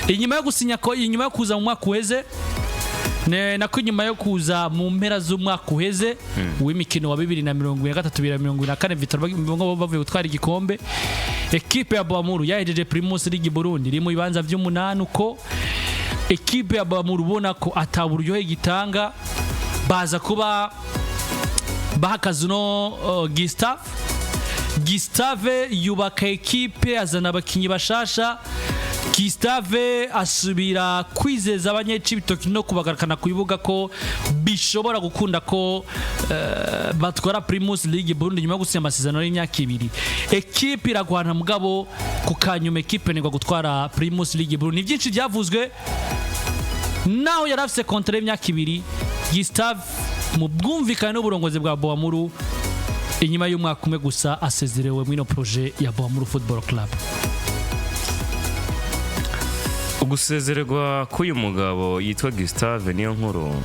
Inyuma yo gusinya ko, inyuma yo kuza mu mwaka uheze, nako inyuma yo kuza mu mpera z'umwaka uheze w'imikino wa 2023 2024, Vital'O bavuye gutwara igikombe, ekipe ya Bumamuru yahejeje Primus League Burundi iri mu bibanza vy'umunani. Uko ekipe ya Bumamuru ubona ko ataburyohe gitanga, baza kuba baha akazi no Gustave. Gustave yubaka ekipe, azana abakinyi bashasha. Gustave asubira kwizeza abanyecibitoki no kubagarukana ku bibuga ko bishobora gukunda ko batwara Primus League Burundi. Nyuma yo gusinya amasezerano y'imyaka 2, ekipe iragwana, mugabo ku kanyuma ekipe nigwa gutwara Primus League Burundi. Ni byinshi byavuzwe naho yari afise contrat y'imyaka 2. Gustave, mu bwumvikane n'uburongozi bwa Bumamuru, inyuma y'umwaka umwe gusa asezerewe muri ino projet ya Bumamuru Football Club. Ugusezererwa k'uyu mugabo yitwa Gustave niyo nkuru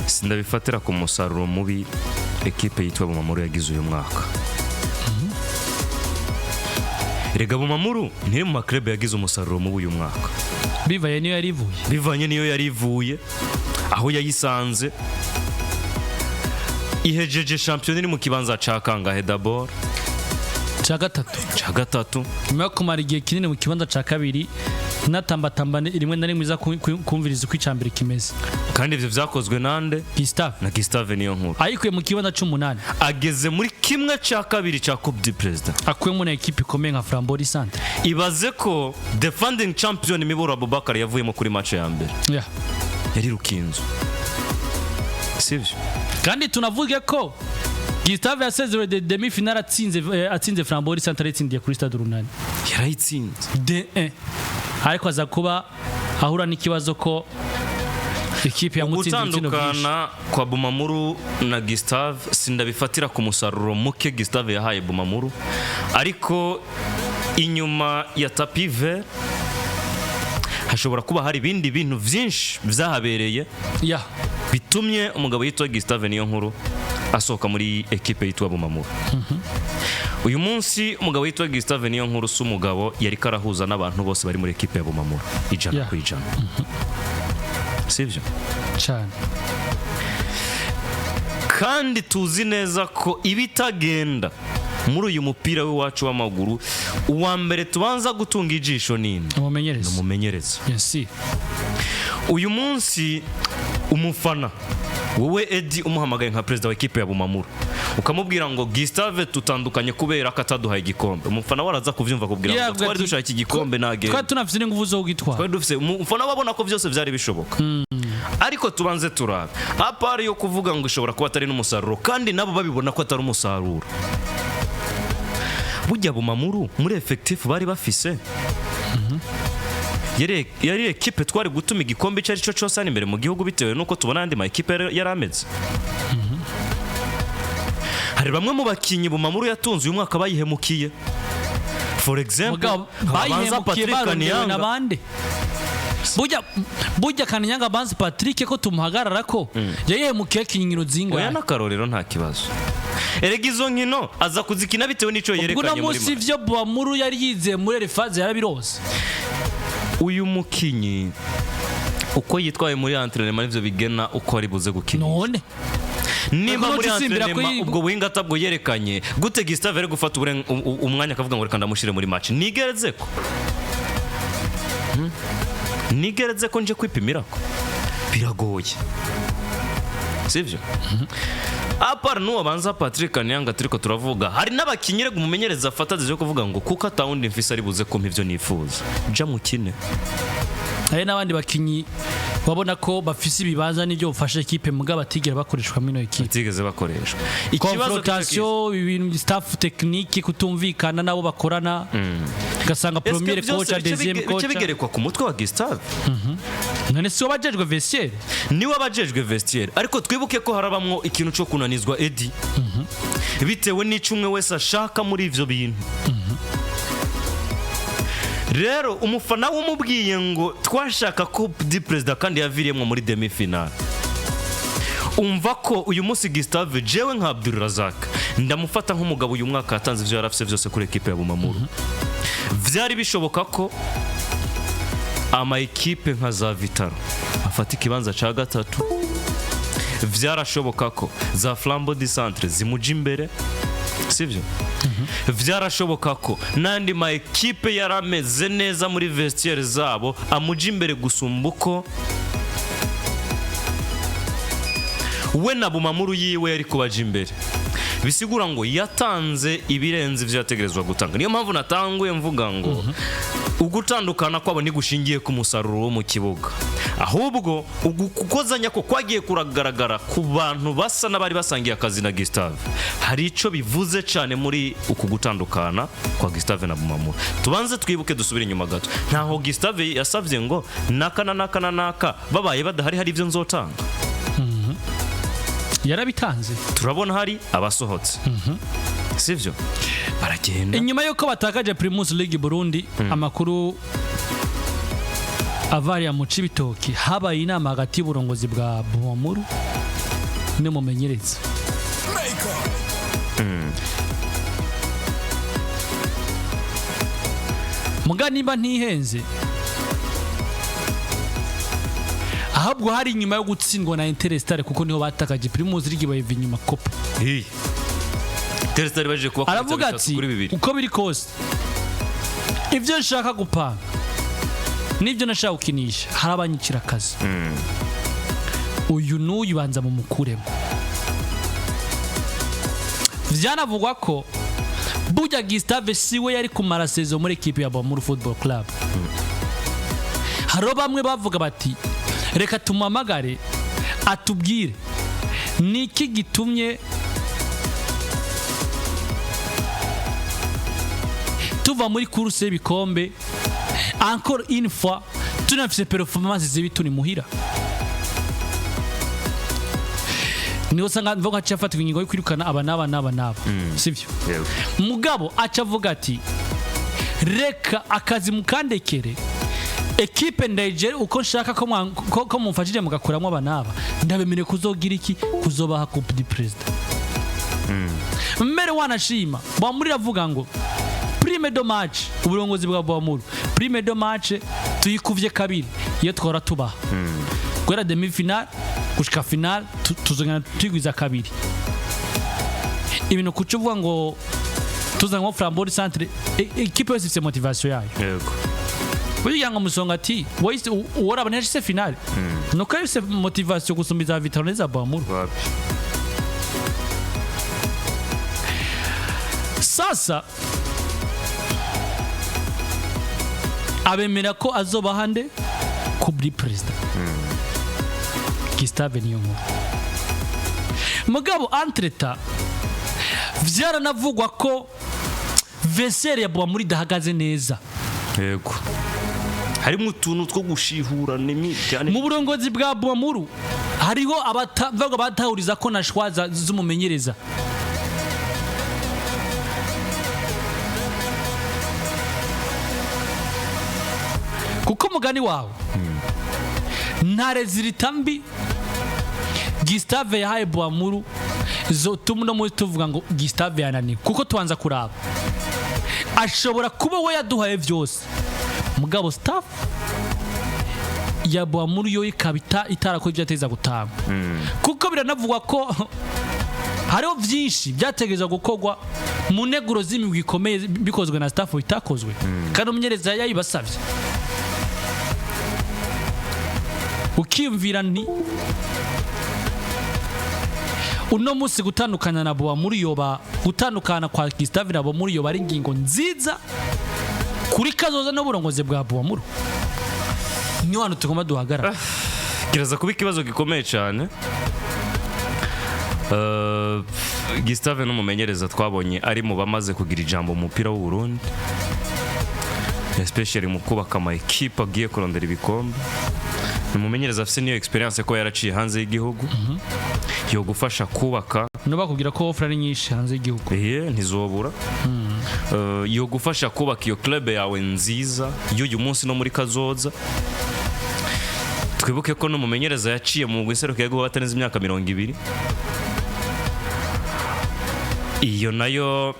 sindabifatira ku musaruro mubi ekipe yitwa Bumamuru yagize uyu mwaka. Rega Bumamuru ntiri mu ma club yagize umusaruro mubi uyu mwaka. Bivaye niyo yari ivuye. Bivanye niyo yari ivuye, aho yayisanze ihejeje shampiyona iri mu kibanza ca kangahe d'abord? Ca gatatu. Ca gatatu. Nyuma yo kumara igihe kinini mu kibanza ca kabiri, natambatamba rimwe na rimwe iza kumviriza uko icya mbere kimeze. Kandi ivyo vyakozwe nande? Gustave. Na Gustave niyo nkuru. Ayikuye mu kibanza c'umunani. Ageze muri kimwe ca kabiri ca Coupe du Président. Akuyemo na ekipe ikomeye nka Flambeau Centre. Ibaze ko defending champion Miburo Abubakar yavuyemo kuri match ya mbere. Yari Rukinzo, sivyo? Kandi tunavuge ko Gustave yasezerewe de demi finale atsinze Flambeau Centre, yatsindiye kuri Stade Urunani. Yarayitsinze. D1, ariko aza kuba ahura n'ikibazo ko ikipe yamutsinze ibitsindo byinshi. Gutandukana kwa Bumamuru na Gustave sindabifatira ku musaruro muke Gustave yahaye Bumamuru, ariko inyuma ya tapis vert hashobora kuba hari ibindi bintu byinshi byahabereye bitumye umugabo yitwa Gustave niyo nkuru asohoka muri ekipe yitwa Bumamuru. Uyu munsi umugabo yitwa Gustave niyo nkuru si umugabo yari karahuza n'abantu bose bari muri ekipe ya Bumamuru ijana ku ijana, sibyo? Cyane. Kandi tuzi neza ko ibitagenda muri uyu mupira w'iwacu w'amaguru, uwa mbere tubanza gutunga ijisho ninde? Umumenyereza. Umumenyereza. Yes. Uyu munsi umufana wowe Edi umuhamagaye nka perezida wa ekipe ya Bumamuru, ukamubwira ngo Gustave tutandukanye kubera ko ataduhaye igikombe, umufana we araza kuvyumva akubwira ngo twari dushaka iki gikombe nagenda. Twari tunafite n'ingufu zo kugitwara. Twari dufise, umufana we abona ko byose byari bishoboka. Ariko tubanze turabe, à part yo kuvuga ngo ishobora kuba atari n'umusaruro, kandi nabo babibona ko atari umusaruro, burya Bumamuru muri effectif bari bafise yari ekipe twari gutuma igikombe icyo ari cyo cyose hano imbere mu gihugu, bitewe n'uko tubona andi ma ekipe yari ameze. Hari bamwe mu bakinnyi Bumamuru yatunze uyu mwaka bayihemukiye, for example Mugabo Habanza bayihemukiye Patrick barondewe Kanyanga. n'abandi. Burya Kanyanga Banzi Patrick ko tumuhagarara ko yayihemukiye kinyiro Oya, zingahe? N'akarorero nta kibazo. Erega izo nkino aza kuzikina bitewe n'ico Ubwo uno yerekanye muri munsi ivyo Bumamuru yari yizeye muri refaze yarabirose. Uyu mukinyi uko yitwaye muri entraînement nivyo bigena uko ari buze gukina. None Nimba Ariko muri nuca usimbira entraînement ubwo buhinga atabwo yerekanye, gute Gustave ari gufata umwanya akavuga ngo reka ndamushire muri match nigereze ko? Nigereze ko nje kwipimirako biragoye, sivyo? À part n'uwo banza Patrick Kanyanga turiko turavuga, hari n'abakinyi rega umumenyereza afata zo kuvuga ngo kuko atawundi mfise ari buze kumpa ivyo nifuza, ja mukine. Hari n'abandi bakinyi wabona ko bafise ibibanza n'ibyo bufasha ekipe, mugabo batigera bakoreshwa muri ino ekipe. Batigeze bakoreshwa. Ikibazo Confrontation, ibintu staff technique kutumvikana nabo bakorana, ugasanga premier coach, deuxième bice coach. Bigerekwa ku mutwe wa Gustave. None si wabajejwe vestiaire? Niwe abajejwe vestiaire, ariko twibuke ko harabamwo ikintu cyo kunanizwa Edi, bitewe n'ico umwe wese ashaka muri ivyo bintu. Rero umufana wumubwiye ngo twashaka Coupe du Président kandi yaviriyemwo muri demi finale, umva ko uyu munsi Gustave, jewe nka Abdul Razak ndamufata nk'umugabo uyu mwaka yatanze ivyo yarafise vyose kuri ekipe ya Bumamuru. Vyari bishoboka ko ama ekipe nka za Vital'O afata ikibanza ca gatatu, vyarashoboka ko za Flambeau du Centre zimuja imbere, sivyo? Vyarashoboka ko n'andi ma ekipe yari ameze neza muri vestiaire zabo amuja imbere gusumba uko we na Bumamuru yiwe yari kubaja imbere. Bisigura ngo yatanze ibirenze ivyo yategerezwa gutanga. Niyo mpamvu natanguye mvuga ngo ugutandukana kwabo ntigushingiye ku musaruro wo mu kibuga, ahubwo ugukozanya ko kwagiye kuragaragara ku bantu basa n'abari basangiye akazi na Gustave hari ico bivuze cyane muri uku gutandukana kwa Gustave na Bumamuru. Tubanze twibuke, dusubire inyuma gato. Ntaho Gustave yasavye ngo naka na naka na naka babaye badahari hari ibyo nzotanga. Yarabitanze. Turabona hari abasohotse, sivyo? Baragenda. Inyuma y'uko batakaje Primus League Burundi, amakuru avariya mu Cibitoki, habaye inama hagati y'uburongozi bwa Bumamuru n'umumenyereza. Muga nimba ntihenze, ahubwo hari inyuma yo gutsindwa na Interstar, kuko niho batakaje Primus League bayiva inyuma Copa. Iyi Interstar baje kuba Aravuga ati kuri bibiri. Uko biri kose, ibyo nshaka gupanga n'ibyo nashaka gukinisha, hari abanyicira akazi. Uyu n'uyu banza mumukuremo. Byanavugwa ko burya Gustave siwe yari kumara saison muri ekipe ya Bumamuru Football Club. Hariho bamwe bavuga bati reka tumuhamagare atubwire niki gitumye tuva muri course y'ibikombe encore une fois, tunafise performance zibi turi muhira. Niho usanga mvuga aca afatwa ingingo yo kwirukana aba n'aba n'aba n'aba, sivyo? Yego. Mugabo aca avuga ati reka akazi mukandekere, ekipe ndayigere uko nshaka, ko mumfashije mugakuramo aba n'aba, ndabemereye kuzogira iki, kuzobaha Coupe du Président. Mbere wanashima Bamuri avuga ngo prime de match, uburongozi bwa Bamuru, prime de match tuyikuvye kabiri iyo twora tubaha guhera demi finale gushika finale, tuzongera tuyigwiza kabiri. Ibintu kuca uvuga ngo tuzanwa Flambeau du Centre, ekipe yose ifite motivation yayo. Burya ngo Musonga ati wahise uworaba ntiyashyize finale, nuko yafise motivation gusumba iza Vital'O n'iza Bamuru. Wapi. Sasa abemera ko azobaha nde kubri perezida Gustave niyo nkuru. Mugabo entre-temps vyaranavugwa ko vestiaire ya Bumamuru idahagaze neza. Yego, harimo utuntu two gushihurana cyane. Mu burongozi bwa Bumamuru hariho abavuga batahuriza ko na shwaza z'umumenyereza. Kuko umugani wawe, nta résultat mbi Gustave yahaye Bumamuru zotuma uno munsi tuvuga ngo Gustave yananiwe, kuko tubanza kuraba ashobora kuba we yaduhaye byose, mugabo staff ya Bumamuru yo ikaba itarakoze ibyo yateza gutanga. Kuko biranavugwa ko hariho byinshi byategerezwa gukorwa mu nteguro z'imigwi ikomeye bikozwe na staff bitakozwe, kandi umumenyereza yayibasabye. Ukiyumvira nti uno munsi gutandukana na Bumamuru yoba, gutandukana kwa Gustave na Bumamuru yoba ari ingingo nziza kuri kazoza n'uburongozi bwa Bumamuru. Niyo hantu tugomba duhagarara. Kiraza kuba ikibazo gikomeye cyane. Gustave n'umumenyereza twabonye ari mu bamaze kugira ijambo mu mupira w'u Burundi, especially mu kubaka ama ekipe agiye kurondera ibikombe. Ni umumenyereza afise niyo experience ko yaraciye hanze y'igihugu yo gufasha kubaka. No bakubwira ko offer ari nyinshi hanze y'igihugu. Iye ntizobura. Yo gufasha kubaka iyo club yawe nziza y'uyu munsi no muri kazoza. Twibuke ko n'umumenyereza yaciye mu mugwi iserukiragihugu batarenze imyaka 20. Iyo nayo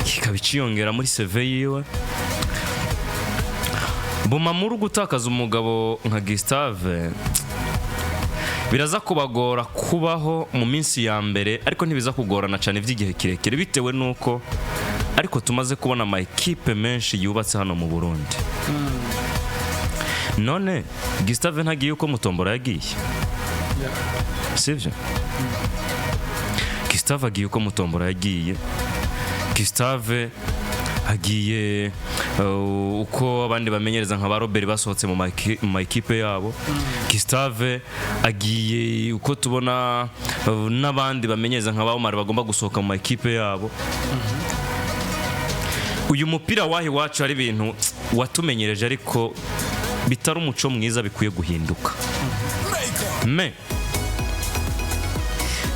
Kikaba iciyongera muri CV yiwe. Bumamuru gutakaza umugabo nka Gustave biraza kubagora kubaho mu minsi ya mbere, ariko ntibiza kugorana cyane by'igihe kirekire, bitewe n'uko ariko tumaze kubona ama ekipe menshi yubatse hano mu Burundi. None Gustave ntagiye uko Mutombora yagiye, sibyo? Gustave agiye uko Mutombora yagiye. Gustave agiye uko abandi bamenyereza nka ba Robert basohotse mu ma ekipe yabo. Gustave agiye uko tubona n'abandi bamenyereza nka ba Omar bagomba gusohoka mu ma ekipe yabo. Uyu mupira wahi iwacu hari ibintu watumenyereje ariko bitari umuco mwiza, bikwiye guhinduka. Me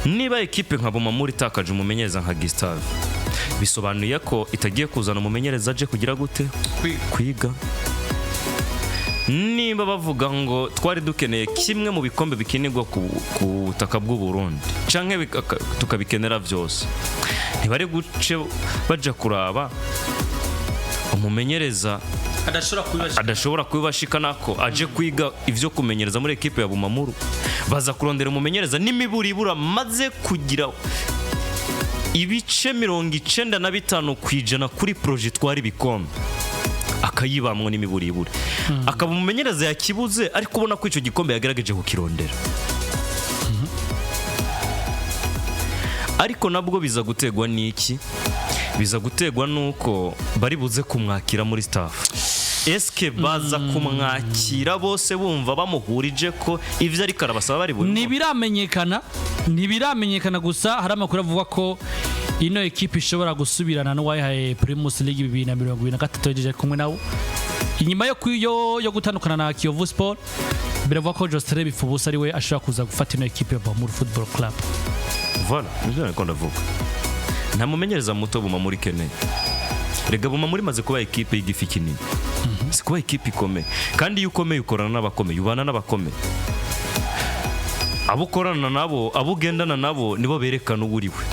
niba ekipe nka Bumamuru itakaje umumenyereza nka Gustave, bisobanuye ko itagiye kuzana umumenyereza aje kugira gute? Kwiga. Niba bavuga ngo twari dukeneye kimwe mu bikombe bikinirwa ku butaka bw'u Burundi canke tukabikenera byose, ntibari guce baja kuraba umumenyereza adashobora kubibasha, adashobora kubibashika nako aje kwiga ivyo kumenyereza muri ekipe ya Bumamuru? Baza kurondera umumenyereza n'imiburibura maze kugira ibice 95% kuri projet twari ibikombe, akayibamwo n'imiburibure, akaba umumenyereza yakibuze, ariko ubona ko ico gikombe yagerageje kukirondera. Ariko nabwo biza gutegwa n'iki? Biza gutegwa n'uko bari buze kumwakira muri staff. Eske baza kumwakira bose bumva bamuhurije ko ivyo ariko arabasaba bari bubibone? Ntibiramenyekana, ntibiramenyekana. Gusa hari amakuru avuga ko ino ekipe ishobora gusubirana n'uwayihaye Primus League 2023, yagejeje kumwe nawo inyuma yo gutandukana na Kiyovu Sport. Biravuga ko Jocelyn Bifubusa ariwe ashobora kuza gufata ino ekipe ya Bumamuru Football Club. Voilà, nivyo nariko ndavuga. Nta mumenyereza muto Bumamuru ikeneye. Rega Bumamuru imaze kuba ekipe y'igifi kinini, si kuba ekipe ikomeye. Kandi iyo ukomeye ukorana n'abakomeye, ubana n'abakomeye. Abo ukorana nabo, abo ugendana nabo, nibo berekana uwo uriwe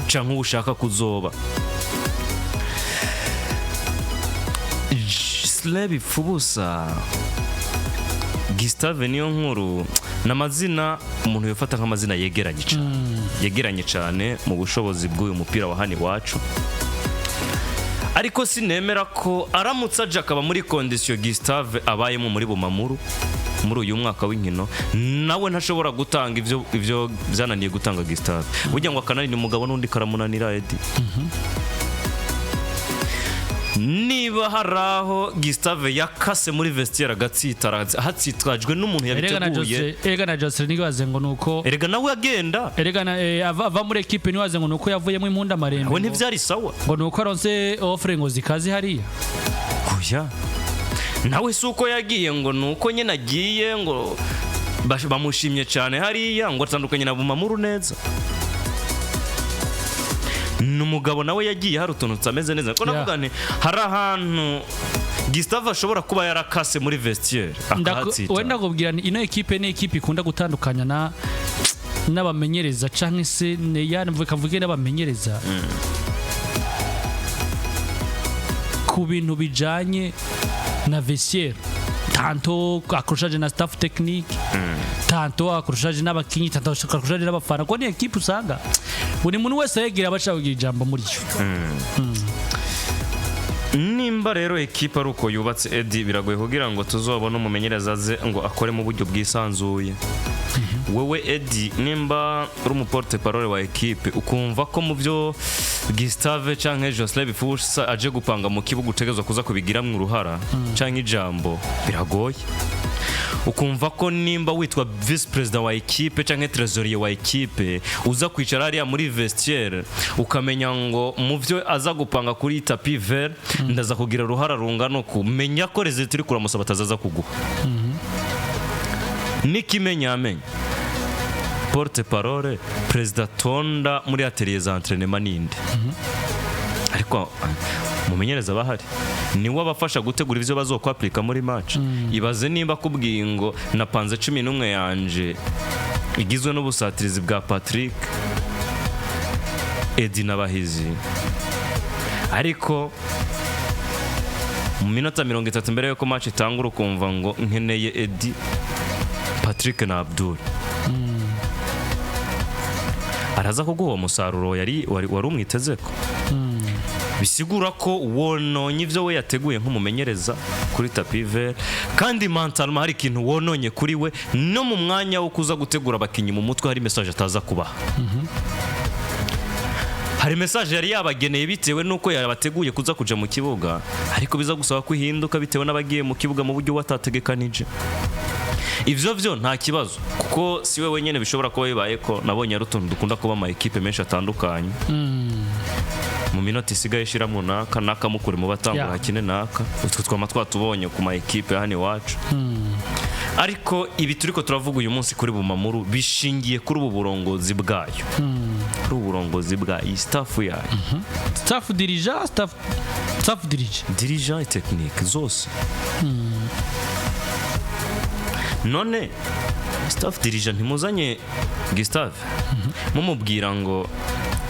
canke uwo ushaka kuzoba. Jocelyn Bipfubusa, Gustave niyo nkuru, ni amazina umuntu yafata nk'amazina yegeranye cyane, yegeranye cyane mu bushobozi bw'uyu mupira wa hano iwacu. Ariko sinemera ko aramutse aje akaba muri condition Gustave abayemo muri Bumamuru muri uyu mwaka w'inkino, nawe ntashobora gutanga ivyo byananiye gutanga Gustave. Burya ngo akananira umugabo n'undi karamunanira, Edi. Niba hari aho Gustave yakase muri vestiaire agatsitara, hatsitwajwe n'umuntu Erega na yabiteguye. Erega na Jocelyn ntibaze ngo nuko Erega nawe agenda. Erega na ava muri ekipe, ntibaze ngo nuko yavuyemo impunda marembe. We ntivyari sawa. Ngo nuko aronse offre ngo zikaze hariya. Oya, nawe si uko yagiye ngo nuko nyine agiye ngo bamushimye cyane hariya ngo atandukanye na Bumamuru neza. Ni umugabo nawe yagiye hari utuntu tutameze neza, ko navuga nti hari ahantu Gustave ashobora kuba yarakase muri vestiaire akahatsita. Wenda ndakubwira nti ino ekipe ni ekipe ikunda gutandukanya na n'abamenyereza canke se mvuge n'abamenyereza ku bintu bijanye na vestiaire, tantôt accrochage na staff technique, tantôt accrochage n'abakinyi, tantôt accrochage n'abafana, kuko ni ekipe usanga buri muntu wese yegera abashaka kugira ijambo muri yo. Nimba rero ekipa ari uko yubatse, Edi, biragoye kugira ngo tuzobone umumenyereza aze ngo akore mu buryo bwisanzuye. Wewe Edi, nimba uri umuporte parole wa ekipe, ukumva ko mu byo Gustave canke Jocelyn Bipfubusa aje gupanga mu kibuga utegerezwa kuza kubigiramwo uruhara canke ijambo, biragoye. Ukumva ko nimba witwa vice president wa ekipe canke trésorier wa ekipe, uza kwicara hariya muri vestiaire ukamenya ngo mu byo aza gupanga kuri tapis vert ndaza kugira uruhara rungana uku, menya ko résultat uri kuramusaba atazaza kuguha. N'ikimenyamenya, porte parole, perezida tonda muri atelier za entraînement ninde? Ariko umumenyereza aba ahari, niwe abafasha gutegura ivyo bazokwapurika muri match. Ibaze nimba akubwiye ngo napanze 11 yanje igizwe n'ubusatirizi bwa Patrick, Edi na Bahizi. Ariko mu minota 30 mbere yuko match itangura, ukumva ngo nkeneye Edi, Patrick na Abdul, araza kuguha uwo musaruro yari wari umwiteze ko bisigura ko wononye ibyo we yateguye nk'umumenyereza kuri tapis vert. Kandi mentalement hari ikintu wononye kuri we, no mu mwanya wo kuza gutegura abakinnyi mu mutwe hari message ataza kubaha. Hari message yari yabageneye bitewe n'uko yabateguye kuza kuja mu kibuga, ariko biza gusaba ko ihinduka bitewe n'abagiye mu kibuga mu buryo watategekanije. Ivyo vyo nta kibazo, kuko si we wenyine bishobora kuba bibaye, ko nabonye ari utuntu dukunda kuba ama ekipe menshi atandukanye. Mu minota isigaye ishiramwo naka naka, mukure mu batangura, hakine naka. Utwo twama twatubonye ku ma ekipe hano iwacu. Ariko ibi turiko turavuga uyu munsi kuri Bumamuru bishingiye kuri ubu burongozi bwayo, kuri ubu burongozi bwa iyi staff yayo. Staff dirigeant, staff dirigeant. Dirigeant et technique zose. None staff dirigeant, ntimuzanye Gustave mumubwira ngo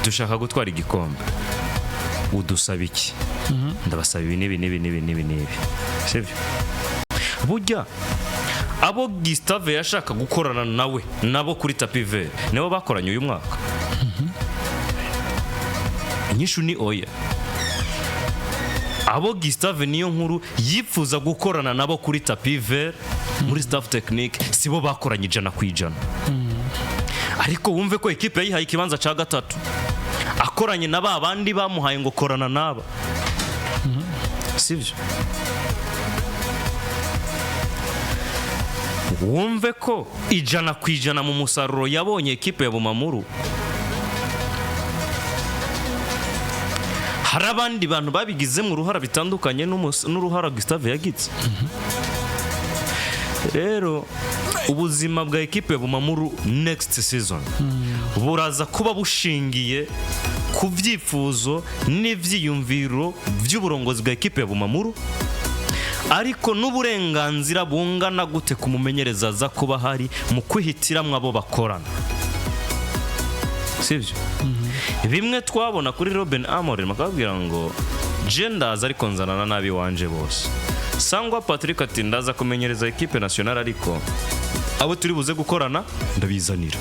dushaka gutwara igikombe, udusaba iki? Ndabasaba ibi n'ibi n'ibi n'ibi n'ibi n'ibi, sibyo? Burya abo Gustave yashaka gukorana nawe nabo kuri tapis vert nibo bakoranye uyu mwaka? Inyishu ni oya. Abo Gustave niyo nkuru yifuza gukorana nabo kuri tapis vert muri staff technique sibo bakoranye 100%. Ariko wumve ko ekipe yayihaye ikibanza cya gatatu akoranye na ba bandi bamuhaye ngo korana n'aba, sibyo? Wumve ko 100% mu musaruro yabonye ekipe ya Bumamuru, hari abandi bantu babigizemo uruhara bitandukanye n'uruhara Gustave yagize. Rero ubuzima bwa ekipe ya Bumamuru next season buraza kuba bushingiye ku byifuzo n'ibyiyumviro by'uburongozi bwa ekipe ya Bumamuru, ariko n'uburenganzira bungana gute ku mumenyereza aza kuba hari mu kwihitiramwo abo bakorana, sibyo? Bimwe twabona kuri Robin Amorim, akababwira ngo je ndaza ariko nzanana n'abi wanje bose. Sangwa Patrick ati ndaza kumenyereza ekipe nationale, ariko abo turi buze gukorana ndabizanira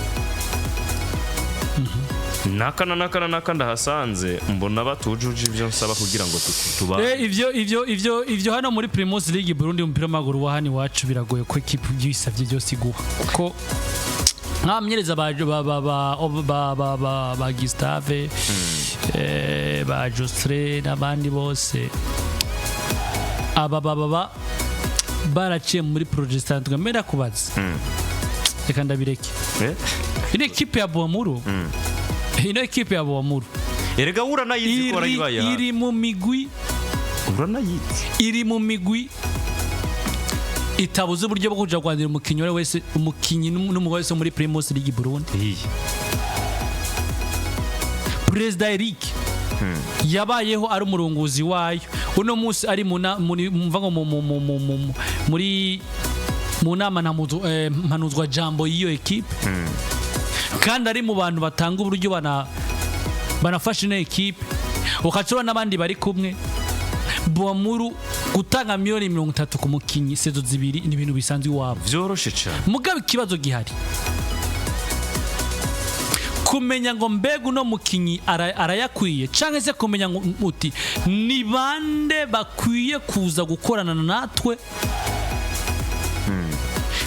naka na naka na naka, ndahasanze mbona batujuje ibyo nsaba kugira ngo tubane. Ivyo hano muri Primus League Burundi, umupira w'amaguru wa hano iwacu, biragoye ko ekipe ibyo byose iguha, kuko nk'abamenyereza ba ba ba ba ba ba ba ba Gustave, ba Jostre n'abandi bose, aba baba baraciye muri projet zitandukanye. Mbere kubaza, reka ndabireke. Ino ekipe ya Bumamuru, ino ekipe ya Bumamuru Erega uranayizi ko warayibaye hafi. iri mu migwi Uranayizi. iri mu migwi itabuze uburyo bwo kuja kwandira umukinyi uwo ari wese, umukinyi n'umugore wese muri Primus League Burundi. Iyi. Perezida Eric yabayeho ari umurongozi wayo, uno munsi ari mu na- muri mva ngo mu- mu- mu- mu- mu- muri mu nama mpanuzwa jambo y'iyo ekipe, kandi ari mu bantu batanga uburyo banafasha ino ekipe, ukacura n'abandi bari kumwe. Bumamuru gutanga miliyoni 30 ku mukinyi saison 2 ni ibintu bisanzwe iwabo. Vyoroshe cyane. Mugabo ikibazo gihari, kumenya ngo mbega uno mukinyi arayakwiye, canke se kumenya ngo uti ni bande bakwiye kuza gukorana natwe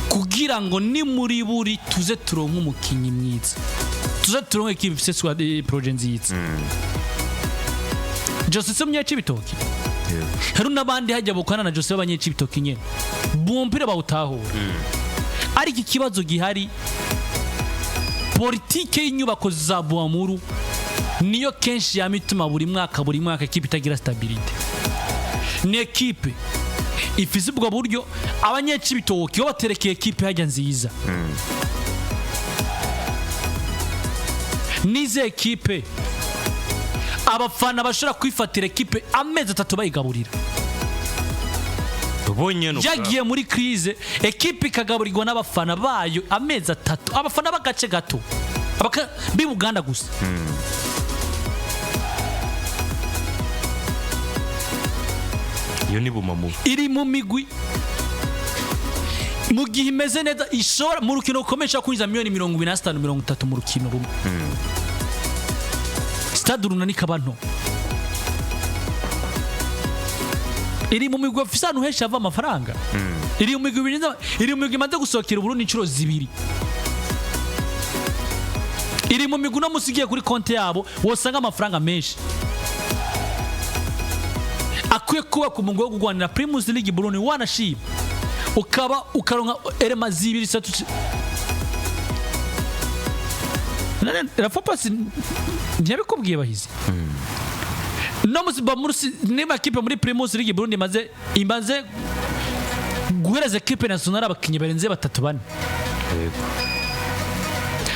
kugira ngo ni muri buri tuze turonke umukinyi mwiza, tuze turonke ekipe ifise projet nziza. Jose si umunyacibitoki, hari n'abandi hajya bukana na Jose b'abanyacibitoki nyene bumpira bawutahura. Ariko ikibazo gihari, politike y'inyubako za Bumamuru niyo kenshi yama ituma buri mwaka buri mwaka ekipe itagira stabilité. Ni ekipe ifise ubwo buryo, abanyacibitoki bo baterekeye ekipe hajya nziza. Nize ekipe abafana bashobora kwifatira ekipe amezi 3 bayigaburira. Bonyene ubwabo. Yagiye muri crise, ekipe ikagaburirwa n'abafana bayo amezi 3, abafana b'agace gato b'i Buganda gusa. Iyo ni Bumamuru. Iri mu migwi mu gihe imeze neza ishobora mu rukino rukomeye ishobora kwinjiza miliyoni 25, 30 mu rukino rumwe. Stade Urunani ikaba nto. Iri mu migwi afise ahantu henshi hava amafaranga. Iri mu migwi iri mu migwi imaze gusohokera Uburundi inshuro zibiri. Iri mu migwi uno munsi ugiye kuri konti yabo wosanga amafaranga menshi akwiye kubaka umugwi wo kurwanira Primus League Burundi, wanashima ukaba ukaronka erema zibiri, zitatu. Rafa Pasi ntiyabikubwiye bahizi no musi Bamurusi niba kipe muri Primus League Burundi imaze guhereza equipe nationale abakinyi barenze batatu, bane.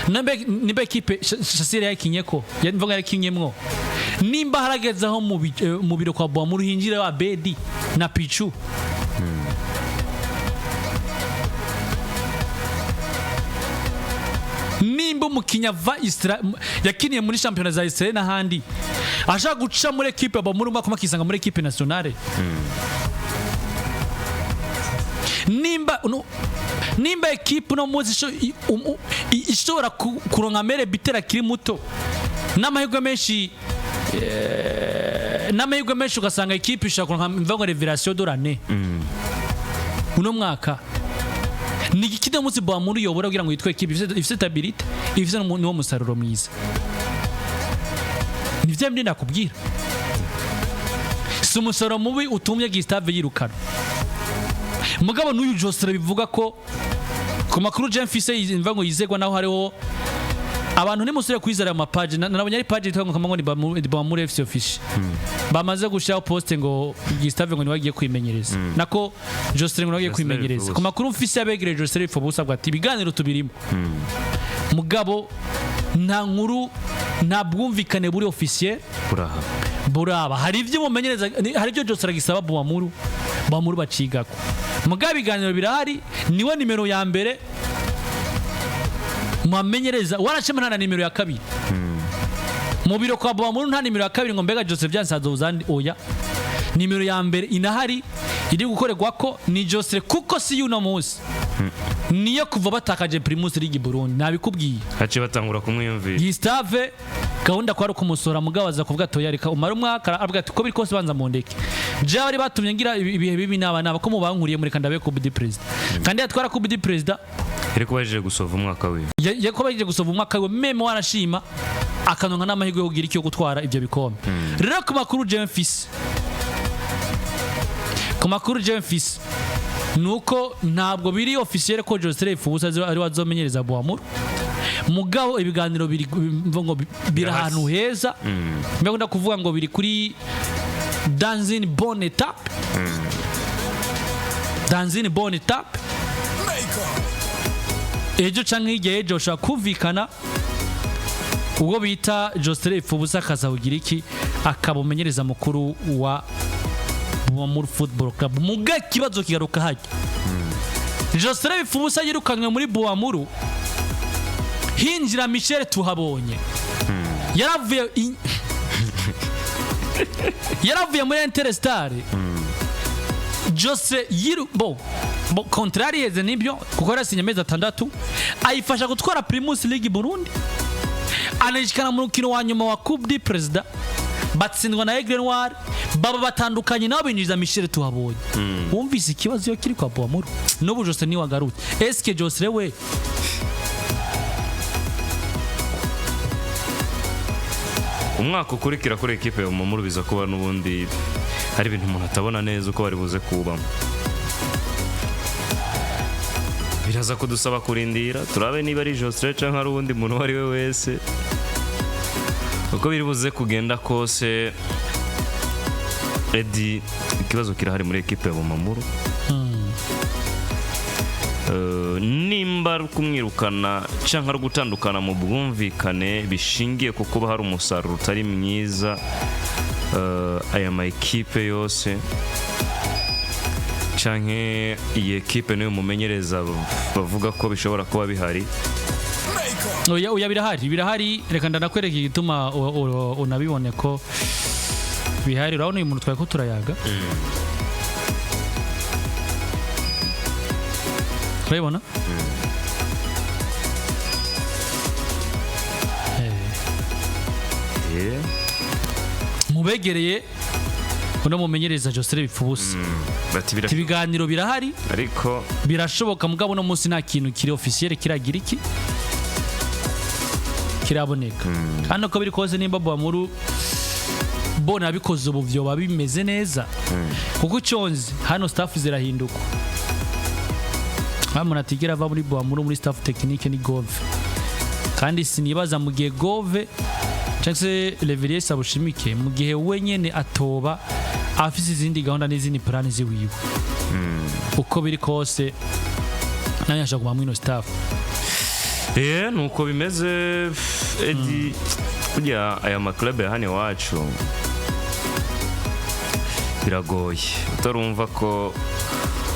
Nimba ekipe Shasire yakinye ko mvuga yakinyemwo, nimba harageze aho mu biro kwa Bwamuru hinjira wa Bedi na Pichu, nimba umukinnyi ava yakiniye muri shampiyona za Israel n'ahandi ashaka guca muri ekipe ya Bwamuru umwaka umwe akisanga muri ekipe nationale, nimba no, nimba ekipe uno munsi ishobora kuronka mere bitera akiri muto n'amahirwe menshi ugasanga ekipe ishobora kuronka mva ngo révélation de l'année uno mwaka, ni iki uno munsi Bwamuru yobora kugira ngo yitwe ekipe ifise stabilité, ifise n'uwo musaruro mwiza? Ni vya bindi nakubwira, si umusaruro mubi utumye Gustave yirukana. Mugabo n'uyu Josre bivuga ko ku makuru je mfise mva ngo yizegwa, naho hariho abantu nimusubire kwizera ayo mapaji. Nabonye ari page yitwa ngo kama ngo ni Bamuri FC official bamaze gushiraho poste ngo Gustave ngo niwe agiye kwimenyereza, nako Josre ngo niwe agiye Josre kwimenyereza. Bifubusa. Ku makuru mfise abegereye Josre Bifubusa avuga ati ibiganiro tubirimo, mugabo nta nkuru, nta bwumvikane buri officiel Buraha. Buraba hari ibyo mumenyereza, hari ibyo Josre agisaba Bumamuru, Bumamuru bacigako, mugabo ibiganiro birahari. Niwe nimero ya mbere mubamenyereza, waracema nta na nimero ya kabiri mu biro kwa Bumamuru, nta nimero ya kabiri ngo mbega Joseph Byansazo uzandi, oya. Nimero ya mbere inahari iri gukorerwa ko ni Joseph, kuko si y'uno munsi, niyo kuva batakaje Primus League Burundi, nabikubwiye. Haciye batangura kumwiyumvira. Gustave gahunda kwari ukumusora, mugabo aza kuvuga ati oya, reka umare umwaka. Aravuga ati ko biri kose banza mundeke, jewe bari batumye ngira ibihe bibi naba naba ko mubankuriye, mureka ndabe Coupe du Président, kandi yatwara Coupe du Président. Yari kuba yaje gusova umwaka wiwe. Yako bagiye gusova umwaka we meme, warashima akanonka n'amahirwe yo kugira icyo gutwara ibyo bikombe. Rero ku makuru jewe mfise nuko ntabwo biri officiel ko Joseph Ubusa ari wazomenyereza Bwamuru, mugabo ibiganiro biri mvuga ngo biri ahantu heza. Mbega kuvuga ngo biri kuri dans une bonne étape, dans une bonne étape. Ejo canke hirya y'ejo ushobora kumvikana ubwo bita Joseph Ubusa akaza kugira iki, akaba umumenyereza mukuru wa Bumamuru Football Club. Muga ikibazo kigaruka hajya Joseph Ubusa yirukanwe muri Bumamuru, hinjira Michel Tuhabonye. Yaravuye muri Interstar. Jose yiru bo contrat yeze nibyo, kuko yarasinye amezi 6, ayifasha gutwara Primus League Burundi, anayishikana mu rukino wa nyuma wa Coupe du Président, batsindwa na Aigle Noir, baba batandukanye nabo binjiza Michel Tuhabonye. Wumvise ikibazo iyo kiri kwa Bumamuru? N'ubu Jose niwe agarutse. Eske Jose we Umwaka ukurikira kuri ekipe ya Bumamuru biza kuba n'ubundi hari ibintu umuntu atabona neza uko bari buze kubamo. Biraza kudusaba kurindira turabe niba ari Josre cyangwa ari uwundi muntu uwo ari we wese. Uko biri buze kugenda kose, Edi, ikibazo kirahari muri ekipe ya Bumamuru. Nimba ari kumwirukana cyangwa ari gutandukana mu bwumvikane bishingiye ku kuba hari umusaruro utari mwiza, aya ma ekipe yose canke iyi ekipe niyo mumenyereza bavuga ko bishobora kuba bihari. Oya oya, birahari, birahari. Reka ndanakwereka igituma unabibone ko bihari. Urabona uyu muntu twari ko turayaga. Urabibona? Mubegereye uno mumenyereza Joseph Bipfubusa, Bati birashoboka. Ibiganiro birahari, ariko birashoboka, mugabo uno munsi nta kintu kiri officiel kiragira iki kiraboneka. Kandi uko biri kose, nimba Bamuru bona abikoze ubu, vyoba bimeze neza, kuko iconzi hano staff zirahinduka. Nta muntu atigera ava muri Bamuru muri staff technique ni Gove, kandi sinibaza mu gihe Gove cyangwa se Levelie Sabushimike, mu gihe we nyene atoba afise izindi gahunda n'izindi plani ziwiwe, uko biri kose nanjye ashaka kuguma mwino staff. Nuko bimeze, Edi. Burya aya maklub ya hano iwacu biragoye, utarumva ko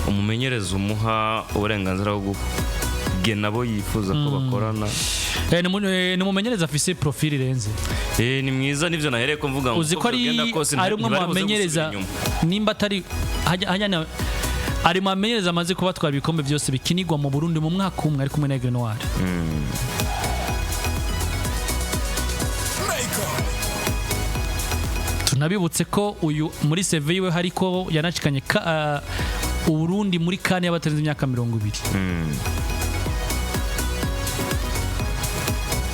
umumenyereza umuha uburenganzira bwo kugena abo yifuza ko bakorana. Ni umumenyereza afise profile irenze. Ni mwiza, nivyo nahereye ko mvuga ngo Uzi uko ko ari byogenda kose ari umwe mu ntibari buze bamenyereza gusubira inyuma. nimba atari hajya ari mu bamenyereza amaze kubatwara ibikombe byose bikinirwa mu Burundi mu mwaka umwe, ari kumwe na Aigle Noir. Tunabibutse ko uyu muri CV yiwe hariko yanashikanye Uburundi muri kane y'abatarenze imyaka 20,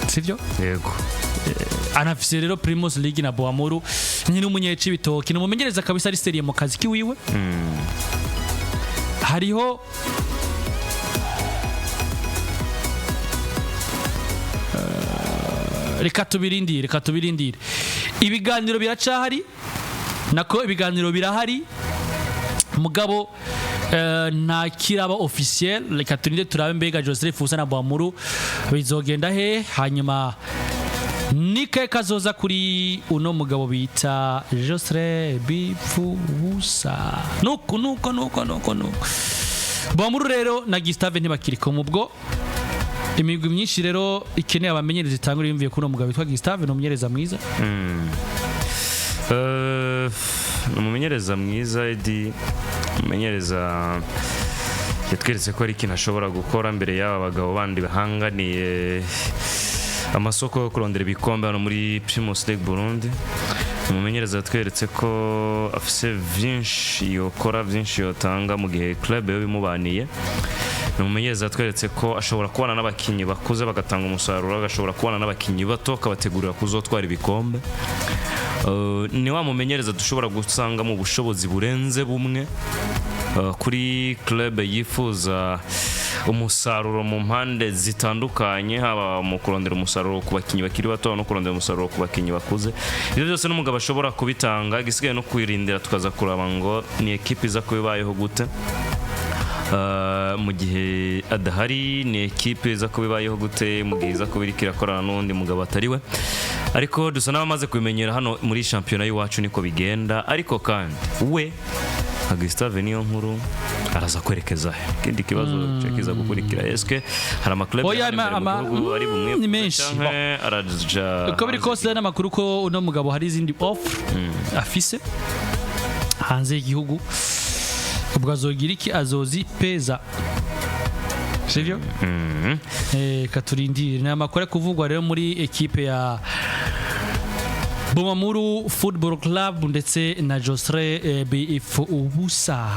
sivyo? Yego. Anafise rero Primus League na Boamuru, nyine umunyeci bitoki, ni umumenyereza kabisa, ari sérieux mu kazi kiwiwe. Hariho reka tubirindire, reka tubirindire, ibiganiro biracahari, nako ibiganiro birahari, mugabo nta kiraba officiel. Reka turinde turabe mbega Joseph Usa na Boamuru bizogenda he, hanyuma nike kazoza kuri uno mugabo bita Josre Bipfubusa. Nuko nuko nuko nuko nuko Boamuru rero na Gustave ntibakiriko mubwo imigwi myinshi rero ikeneye abamenyereza itangura yumviye kuri uno mugabo witwa Gustave. Ni umumenyereza mwiza. Ni umumenyereza mwiza, Edi. Umumenyereza yatweretse ko hari ikintu ashobora gukora mbere y'aba bagabo bandi bahanganiye amasoko yo kurondera ibikombe hano muri Primus League Burundi. Umumenyereza yatweretse ko afise vyinshi yokora, vyinshi yotanga mu gihe club yo bimubaniye. Ni umumenyereza yatweretse ko ashobora kubana n'abakinnyi bakuze bagatanga umusaruro, agashobora kubana n'abakinnyi bato akabategurira kuzotwara ibikombe. Ni wa mumenyereza dushobora gusangamo ubushobozi burenze bumwe kuri club yifuza umusaruro mu mpande zitandukanye, haba mu kurondera umusaruro ku bakinnyi bakiri bato no kurondera umusaruro ku bakinnyi bakuze. Ibyo byose n'umugabo ashobora kubitanga. Igisigaye no kwirindira tukaza kuraba ngo ni ekipe iza kuba ibayeho gute mu gihe adahari, ni ekipe iza kuba ibayeho gute mu gihe iza kuba iriko irakorana n'undi mugabo atari we. Ariko dusa n'abamaze kubimenyera hano muri shampiyona y'iwacu, niko bigenda. Ariko kandi we nka Gustave niyo nkuru araza kwerekeza he? Ikindi kibazo cyo kiza gukurikira, eske hari amaclub Oya, hano imbere mu gihugu ari bumwe ni menshi. canke araja Uko biri hanze? kose, n'amakuru ko uno mugabo hari izindi offer afise hanze y'igihugu. Ubwo azogira iki? Azozi peza, sivyo? Katurindire. Ni amakuru ari kuvugwa rero muri ekipe ya Bumamuru Football Club ndetse na Josre BF Ubusa,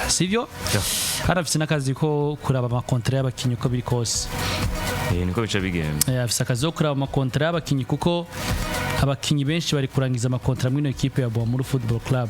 sivyo? Yeah. Harafise n'akazi ko kuraba amakontra y'abakinyi, uko biri kose. Niko bica bigenda. Afise akazi ko kuraba amakontra y'abakinyi, kuko abakinyi benshi bari kurangiza amakontra muri ino ekipe ya Bumamuru Football Club.